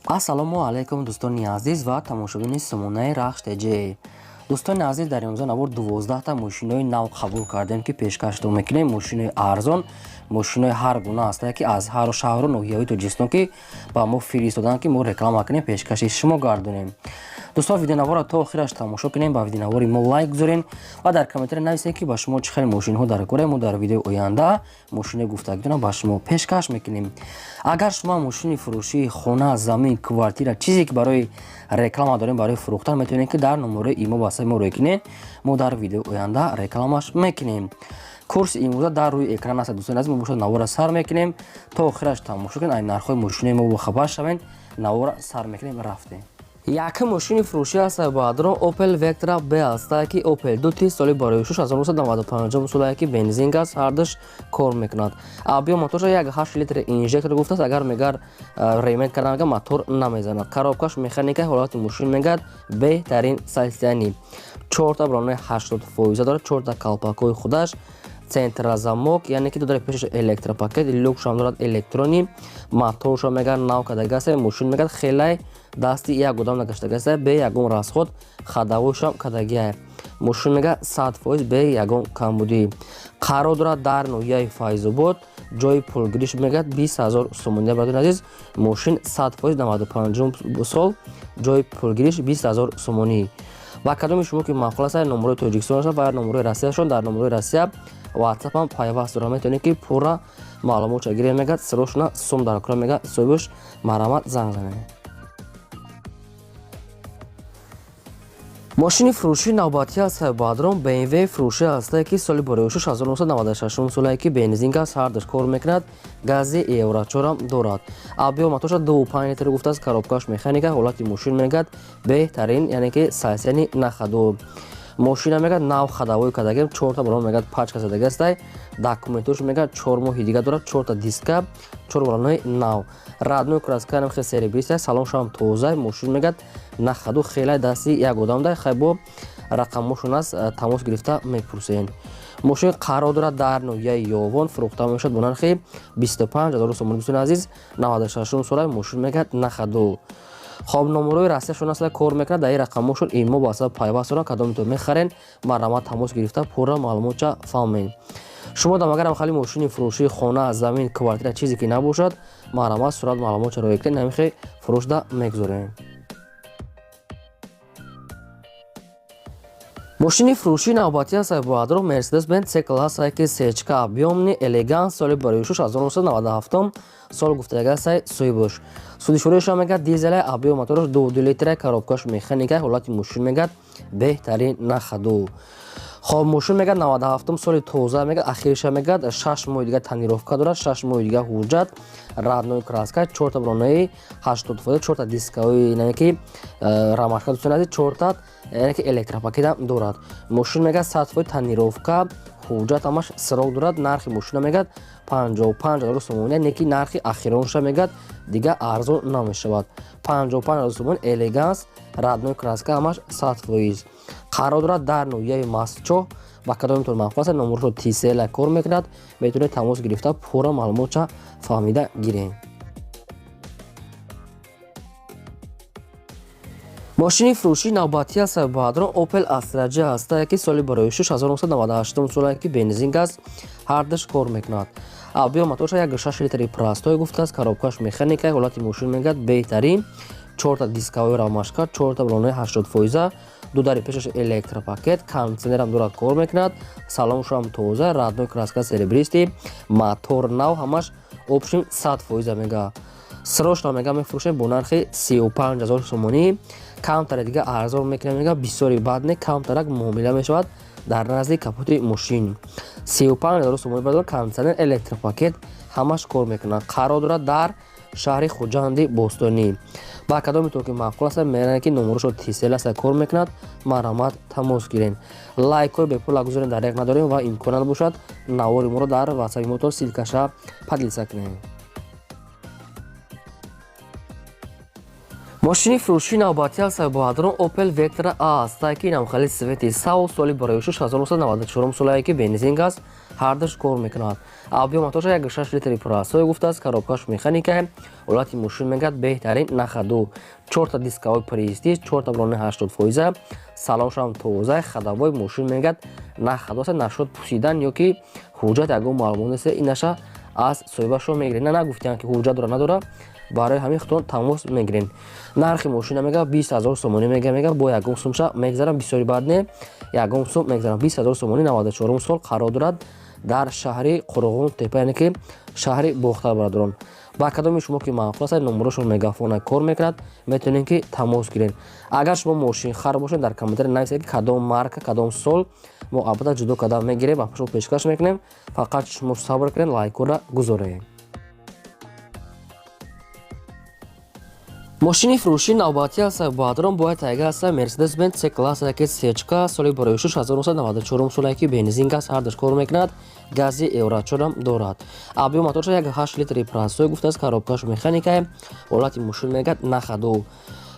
Ассалому алайкум, дӯстони азиз ва тамошобини сомонаи Рахш ТЖ. Дӯстони азиз, дар имрӯза навор 12та мошинои нав қабул кардем, ки пешкаштон мекунем. Мошинои арзон, мошинои ҳар гуна ҳастае, ки аз ҳару шаҳру ноҳияҳои Тоҷикистон, ки ба мо фиристоданд, ки мо реклама кунем, пешкаши шумо гардонем. Дӯстон, видеонаворро то охираш тамошо кунем, ба видеонавори мо лайк гузорем ва дар комментария нависем, ки ба шумо чӣ хел мошинҳо дар кора. Мо дар видеои оянда мошинои гуфтагитонро ба шумо пешкаш мекунем. Агар шумо мошини фурӯшии хона, замин, квартира, чизе ки барои реклама дорем, барои фурӯхтан, метавонед, ки дар номерои имо васаи мо рӯй кунед. Мо дар видеои оянда рекламаш мекунем. Курси имрӯза дар рӯи экран аст. Дӯстони азиз, мо бошад навора сар мекунем, то охираш тамошо кунед, ай нархҳои мошинои мо бохабар шавед. Навора сар мекунем, рафтем. Якум мошини фурӯшӣ аст, баъдро Opel Vectra B ҳастае, ки Opel 2 соли барои 1995 солае, ки бензин, газ ҳардуш кор мекунад. Объём моторша 1,8 литр инжектор гуфтааст. Агар мегар ремонт кардан, мега мотор намезанад. Коробкаш механика. Ҳолати мошин мегӯяд беҳтарин состояние. Чорта балонои 80% дорад, чорта калпакҳои худаш, центрозамок, яъне ки додари пешаш электропакет, люкшам дорад электронӣ. Моторшо мегӯяд нав кардагааст. Мошин мегӯяд хелай дасти як одам нагаштагааст, бе ягон расход ходовойшам кардагиа. Мошин мегӯяд 100% бе ягон камбудӣ. Қарор дорад дар ноҳияи Файзобод. Ҷои пулгириш мегӯяд 20 000 сомонӣ. Бародари азиз, мошин 100% 95 сол, ҷои пулгириш 20 000 сомонӣ. Ва кадоми шумо ки маъқул аст, номерои Тоҷикистон аст ва номерои Россияшон, дар номерои Россия ватсапам пайваст дорам, метавонед, ки пурра маълумотша гирем. Мегӯяд сирошона сум дар кора, мегӯяд соҳибаш, марҳамат, занг занед. Мошини фурӯшии навбатӣ аст, баъдрон BMW фурӯшӣ ҳастае, ки соли бораи 1996 солае, ки бензин, газ ҳардуш кор мекунад, гази евро чорам дорад. Объём моторша 2,5 литр гуфтааст. Коробкаш механика. Ҳолати мошин мегӯяд беҳтарин, яъне ки состояние на ходу. Мошина мегӯяд нав ходовой кардагем, чорта балон мегӯяд пачка задагастай. Документош мегӯяд 4 моҳи дига дорад, чорта диска, чор балонои нав, родной краска, намхе серебристая, салоншам тоза. Мошин мегӯяд на ходу, хелай дасти як одам дай. Хай, бо рақамошон аст, тамос гирифта мепурсен. Мошин қарор дорад дар ноҳияи Ёвон. Фурӯхта мешавад бо нархи 25 000 сомонӣ. Дӯстони азиз, 96 сола, мошин мегӯяд на ходу. Хоб, номерои Россияшон аслан кор мекунад, дар ин рақамошон имо ба асаб пайваст дорад. Кадомитон мехарен, марҳамат, тамос гирифта пурра маълумотча фаҳмед. Шумо дам агарам хали мошини фурӯшии хона, замин, квартира, чизе ки набошад, марҳамат, сурат маълумотча роя кунед, намихе фурӯшда мегузорем. Мошини фурӯшии навбатӣ аст, баъдро Mercedes Benz C класс, ки сечка объёмный, элегант, соли барои 1997 сол гуфтагасай соҳибош. Судишӯриашро мегӯяд дизелай, объём мотораш 2 литра, коробкаш механика. Ҳолати мошин мегӯяд беҳтарин, на ходу. Хоб, мошин мегӯяд 97 соли тоза, мегӯяд ахириша мегӯяд 6 моҳи дига тонировка дорад, 6 моҳи дига ҳуҷҷат, родной краска, чорта балонаи 80%, чорта дискаҳои яъне ки рамашка, дӯстони азиз, чорта, яъне ки электропакетам дорад. Мошин мегӯяд 100% тонировка, ҳуҷҷат ҳамаш срок дорад. Нархи мошина мегӯяд 55 000 сомонӣ, яъне ки нархи ахиронша, мегӯяд дига арзон намешавад. 55 000 сомон, элеганс, родной краска, ҳамаш 100%. Қарор дорад дар ноҳияи Мастчоҳ. Ба кадомитон маъқул аст, номерошо тисела кор мекунад, метавонед тамос гирифта пурра маълумотша фаҳмида гирем. Мошини фурӯшии навбатӣ аст, баъдрон Opel Astra J ҳастае, ки соли барои 1998 солае, ки бензин, газ ҳардуш кор мекунад. Объём моторша 1,6 литри простой гуфтааст. Коробкаш механика. Ҳолати мошин мегӯяд беҳтарин, чорта дискаҳои рамашка, чорта балонои 80%, ду дари пешаш электропакет, кондиционерам дорад, кор мекунад, салоншам тоза, родной краска, серебристый, мотор нав, ҳамаш общем 100% мега. Срочно мега мефурӯшем бо нархи 35 000 сомонӣ. Камтаре дига арзон мекунем, мега бисёри бад не, камтарак муомила мешавад дар назди капоти мошин. 35 000 сомонӣ бардор, кондиционер, электропакет, ҳамаш кор мекунад. Қарор дорад дар шаҳри Хуҷанди бостонӣ. Ба кадометон ки маъқул аст, меранед, ки номерошо тисел аст, кор мекунад, марҳамат, тамос гирен. Лайкҳои бепул гузорем, дар як надорем ва имкон бошад, навори моро дар ватсапи мотон ссылкаша поделиться кунем. Мошини фурӯшии навбатӣ аст, баъдрон Opel Vectra A ҳастае, ки намхали цвети сав, соли барои 1994 солае, ки бензин, газ Ҳардуш кор мекунад. Объём моторша 1,6 литри простой гуфтааст, коробкаш механика. Ҳолати мошин мегӯяд беҳтарин, на ходу. Чорта дискаҳои престиж, чорта балони 80%, салоншам тоза, ходовой мошин мегӯяд на ходу аст. Нашуд пусидан ё ки ҳуҷҷат ягон маълумот нест, инаша аз соҳибашо мегиред. На нагуфтиям ки ҳуҷҷат дора надора, барои ҳамин худтон тамос мегирен. Нархи мошина мега 20 000 сомонӣ мега, бо ягон сумша мегзарам, бисёри бад не, ягон сум мегзарам. 20 000 сомонӣ, 94-ум сол, қарор дорад дар шаҳри Қурғон Тепа, яъне ки шаҳри Бохтар. Бародарон, ба кадоми шумо ки маъқул аст, номерошон мегафона кор мекунад, метавонед ки тамос гиред. Агар шумо мошинхар бошед, дар комментария нависед ки кадом марка, кадом сол, мо албатта ҷудо карда мегирем ва шумо пешкаш мекунем. Фақат шумо сабр кунед, лайкҳоро гузоред. Мошини фурӯшии навбатӣ аст, бародарон, бояд тайга аст Мерседес Бенз С класс ки сечка, соли барои 1994 соле ки бензин, газ ҳардуш кор мекунад, гази Евро 4 дорад. Объём моторша 1,8 литри простой гуфтааст, коробкаш механика. Ҳолати мошин мегӯяд на ходу.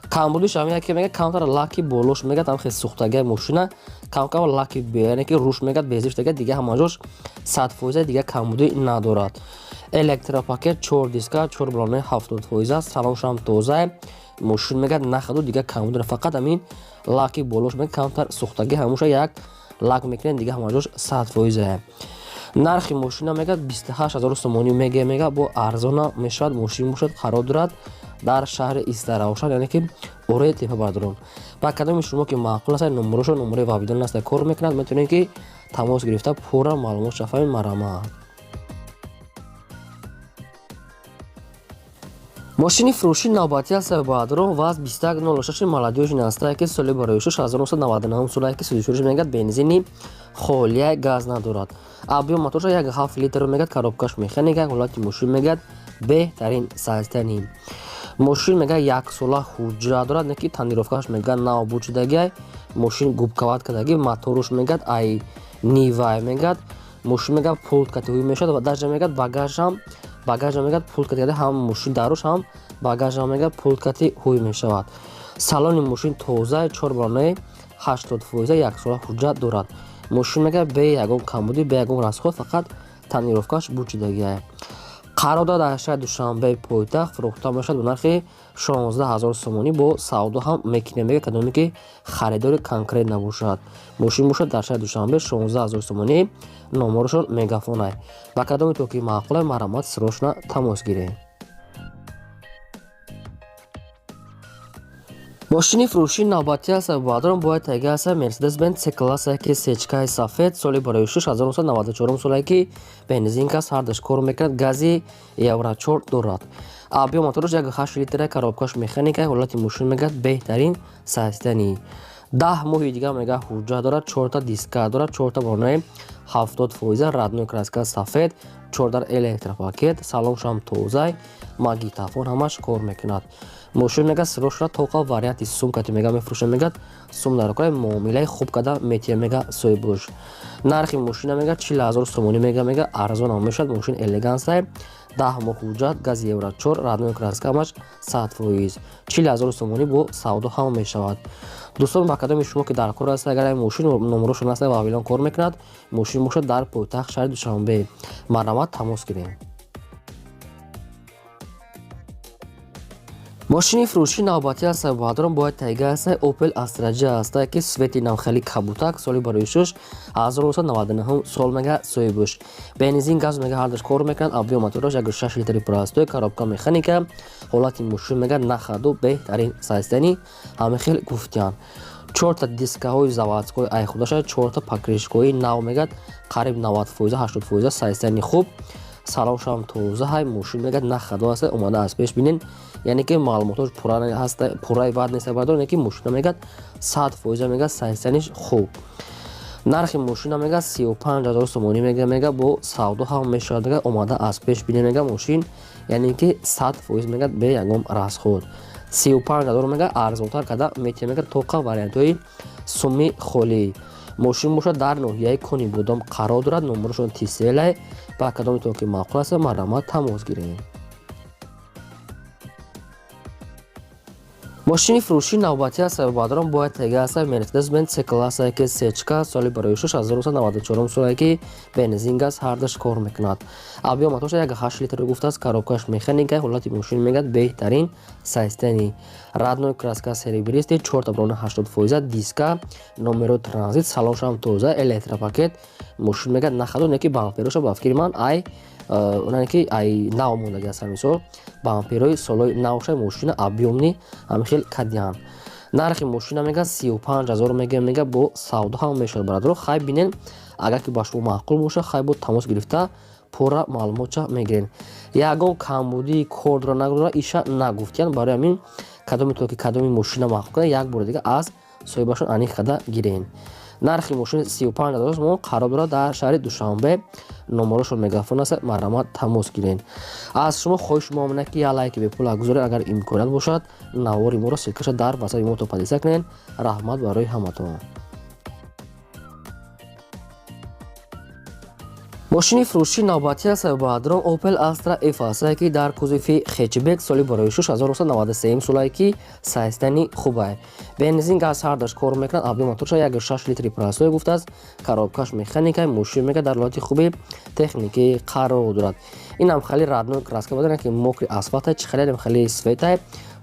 Камбудиш ҳам яке мегӯяд камтар лаки болош мегӯяд ҳам хел сӯхтагиа мошина, камкам лаки, яъне ки руш мегӯяд безиштага, дига ҳамаҷош 100%, дига камбудӣ надорад. Электропакет, чор диска, чор балони 70%, салоншам тоза. Мошин мегӯяд на ходу, дига камбудӣ, фақат ҳамин лаки болош мегӯяд камтар сӯхтагӣ, ҳамуша як лак мекунед, дига ҳамаҷош 100%. Нархи мошина мегӯяд 28 000 сомонӣ мега, бо арзона мешавад. Мошин бошад, қарор дорад дар шаҳри Истаравшан, яъне ки Ораи Тепа. Бародарон, ба кадоми шумо ки маъқул аст, номерошо номерои вавидон аст, кор мекунад, метавонед ки тамос гирифта пурра маълумот шафаҳми марамат. Мошини фурӯшии навбатӣ аст, бародарон, ВАЗ 2106 молодёжный астае ки соли барои 1999 солае ки сӯзишвориш мегӯяд бензини холия, газ надорад. Объём моторша 1,7 литр мегӯяд, коробкаш механика. Ҳолати мошин мегӯяд беҳтарин состояние. Мошин мегӯяд яксола ҳуҷҷат дорад, не ки тонировкаш мегӯяд нав буд шудагиай. Мошин губковать кардагӣ, моторуш мегӯяд ай Нивай мегӯяд. Мошин мегӯяд пулт катиҳӯй мешавад ва даже мегӯяд багажам мегӯяд пулт кати, ҳам мошин даруш, ҳам багажам мегӯяд пулт кати ҳуй мешавад. Салони мошин тоза, чор балонаи 80%, яксола ҳуҷҷат дорад. Мошин мегӯяд бе ягон камбудӣ, бе ягон расход, фақат тонировкаш буд шудагиай. Қарор дорад дар шаҳри Душанбе, пойтахт. Фурӯхта мешавад ба нархи 16 000 сомонӣ, бо савдо ҳам мекунем, мега кадоме ки харидори конкрет набошад. Мошин бошад дар шаҳри Душанбе, 16 000 сомонӣ, номерошон мегафонай. Ба кадоме то ки маъқулай, марҳамат, срочно тамос гиред. Мошини фурӯшии навбатӣ аст, бародарон, бояд тайга аст Мерседес Бенз С класса ки сечкаи сафед, соли барои 1994 соле ки бензин, газ ҳардуш кор мекунад, гази Евро 4 дорад. Объём мотораш 1,8 литра, коробкаш механика. Ҳолати мошин мегӯяд беҳтарин состояние. 10 моҳи дига мега ҳуҷҷат дорад, чорта диска дорад, чорта балонаи 70%, родной краска сафед, чордар электропакет, салоншам тозай, магнитофон ҳамаш кор мекунад. Мошин мега срочно тоқа варианти сум кати мега мефурӯша, мегӯяд сум дар кора муомилаи хуб карда метия, мега соҳибош. Нархи мошина мега 40 000 сомонӣ мега, арзонам мешавад. Мошин элегансай, 10 моҳ ҳуҷҷат, гази Евро 4, родной краска, ҳамаш 100%, 40 000 сомонӣ, бо савдо ҳам мешавад. Дӯстон, ба кадоми шумо ки дар кор аст, агар мошин номерошон аст, вавилон кор мекунад. Мошин бошад дар пойтахт шаҳри Душанбе, марҳамат, тамос гирем. Мошини фурӯшии навбатӣ аст, бародарон, бояд тайга аст Opel Astra J аст ки цвети навхели кабутак, соли барои 1999 сол мега соҳибуш. Бензин, газ мега ҳардуш кор мекунад. Объём мотораш 1,6 литри простой, коробка механика. Ҳолати мошин мега на ходу, беҳтарин состояние, ҳама хел гуфтиям. Чорта дискаҳои заводской ай худаша, чорта покрышкаҳои нав мегӯяд, қариб 90%, 80% состояние хуб, салоншам тоза ҳай. Мошин мегӯяд на ходу аст, омада аз пеш бинен, яъне ки маълумотош пурраи бад нест, бардор, яъне ки мошина мегӯяд 100% мегӯяд состояниш хуб. Нархи мошина мегӯяд 35 000 сомонӣ мега, бо савдо ҳам мешавад, мегӯяд омада аз пеш бинен, мега мошин яъне ки 100% мегӯяд бе ягон расход. 35 000 мегӯяд, арзонтар карда метиҳад, мегӯяд тоқа вариантҳои суми холӣ. Мошин бошад дар ноҳияи Конибодом қарор дорад, номерошон Тиселай. Ба кадометон ки маъқул аст, марҳамат, тамос гиред. Мошини фурӯшии навбатӣ аст, бародарон, бояд тега аст Mercedes-Benz C класса ки сечка, соли барои 1994 соле ки бензин, газ ҳардаш кор мекунад. Объём моторша 1,8 литр гуфтааст, коробкаш механика. Ҳолати мошин мегӯяд беҳтарин состояние, родной краска, серебристый, чорта барона 80%, диска, номеро транзит, салоншам тоза, электропакет. Мошин мегӯяд нахадо не ки бампероша, ба фикри ман, ай онане ки ай нав мондаги аст, мисол бамперои солои навша. Мошина объёмный ҳамин хел кадиҳанд. Нархи мошина мега 35 000 мега, бо савдо ҳам мешавад, бародаро. Хай бинен, агар ки ба шумо маъқул боша, хай бо тамос гирифта пурра маълумотша мегирен. Ягон камбудии кор дора надора, иша нагуфтиян. Барои ҳамин кадоми то ки кадоми мошина маъқул кунад, як бори дига аз соҳибашон аниқ карда гирен. Нархи мошин 35 000 сомон, қарор дорад дар шаҳри Душанбе. Номерошон мегафон аст, марҳамат, тамос гирен. Аз шумо хоҳиш мо омина ки як лайки бепул гузоред, агар имконият бошад, навори моро ссылкаша дар ватсапи мо то поделиться кунед. Раҳмат барои ҳаматон. Мошини фурӯшии навбатӣ аст, бародарон, Opel Astra F аст ки дар кузови хэтчбек, соли барои 1993 солае ки состояние хубае, бензин, газ ҳардаш кор мекунад. Объём моторша 1,6 литри простой гуфтааст, коробкаш механика. Мошин мега дар ҳолати хуби техникӣ қарор дорад. Инам хеле родной краска бадан ки мокрый асфалта, чи хеле хеле светай,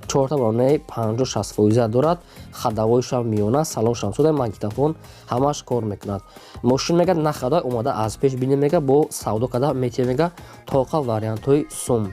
чорта баронаи 50-60% дорад, ходовойшам миёна, салоншам суда, магнитофон, ҳамаш кор мекунад. Мошин мега нахада, омада аз пеш бинем, мега бо савдо карда метия, мега тоқа вариантҳои сум.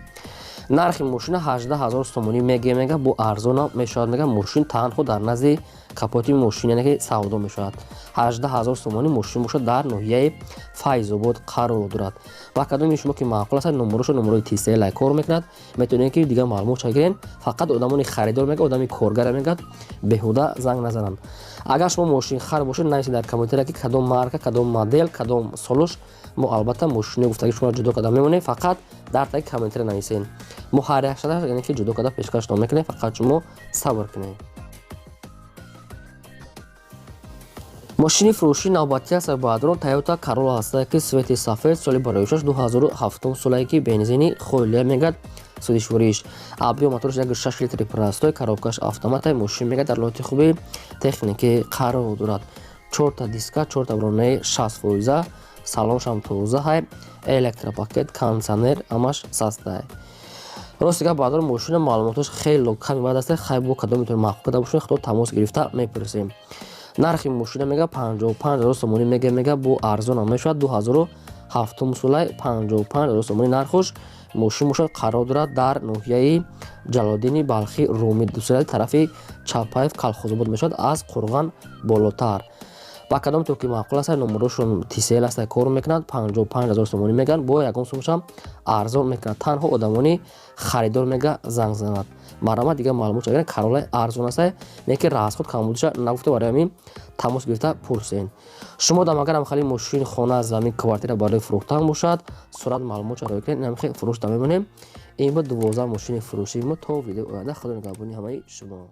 Нархи мошина 18 000 сомонӣ меге, мега бо арзонам мешавад. Мега мошин танҳо дар назди капоти мошин, яъне ки савдо мешавад. 18 000 сомонӣ мошин бошад, дар ноҳияи Файзобод қарор дорад. Ба кадоми шумо ки маъқул аст, номерошо номерои Tcell кор мекунад, метавонед ки дигар маълумотша гирен. Фақат одамони харидор, мега одами коргара, мегӯяд беҳуда занг назананд. Агар шумо мошинхар бошед, нависед дар комментария ки кадом марка, кадом модел, кадом солуш. Мо албатта мошини гуфтаги шуморо ҷудо карда мемонем. Фақат дар таги комментария нависед, мо ҳар як шада, яъне ки ҷудо карда пешкаштон мекунем. Фақат шумо сабр кунед. Мошини фурӯшии навбатӣ аст, бародарон, Toyota Corolla аст ки цвети сафед, соли бароишаш 2007 солае ки бензини хойлия, мегӯяд сӯзишвориш. Объём мотораш 1,6 литри простой, коробкаш автомата. Мошин мегӯяд дар ҳолати хуби техникӣ қарор дорад, чорта диска, чорта бронаи 60%, салоншам тоза ҳай, электропакет, кондитсионер, ҳамаш састай. Рости гап, бародарон, мошина маълумоташ хело ками бад аст. Хай, бо кадом метавонед маъқул карда бошед, худо тамос гирифта мепурсем. Нархи мошина мега 55 000 сомонӣ мега, бо арзонам мешавад. 2007 солай, 55 000 сомонӣ нархуш. Мошин бошад, қарор дорад дар ноҳияи Ҷалолиддини Балхӣ, Румӣ дусояи тарафи Чапаев, Калхозобод мешавад, аз Қурған болотар. Ба кадом то ки маъқул аст, номерошон Tcell аст, кор мекунад. 55 000 сомонӣ мегӯянд, бо ягон сумашам арзон мекунад. Танҳо одамони харидор мега занг занад, марҳамат, дигар маълумот шагиранд. Каролаи арзон аст, не ки расход камбудиша нагуфта, барои ҳамин тамос гирифта пурсен. Шумо дам агарам хали мошин, хона, замин, квартира барои фурӯхтан бошад, сурат маълумотша роя кунед, инам хел фурӯш да мемонем. Ин буд 12 мошини фурӯшии мо. То видеои оянда, худо нигаҳбони ҳамаи шумо.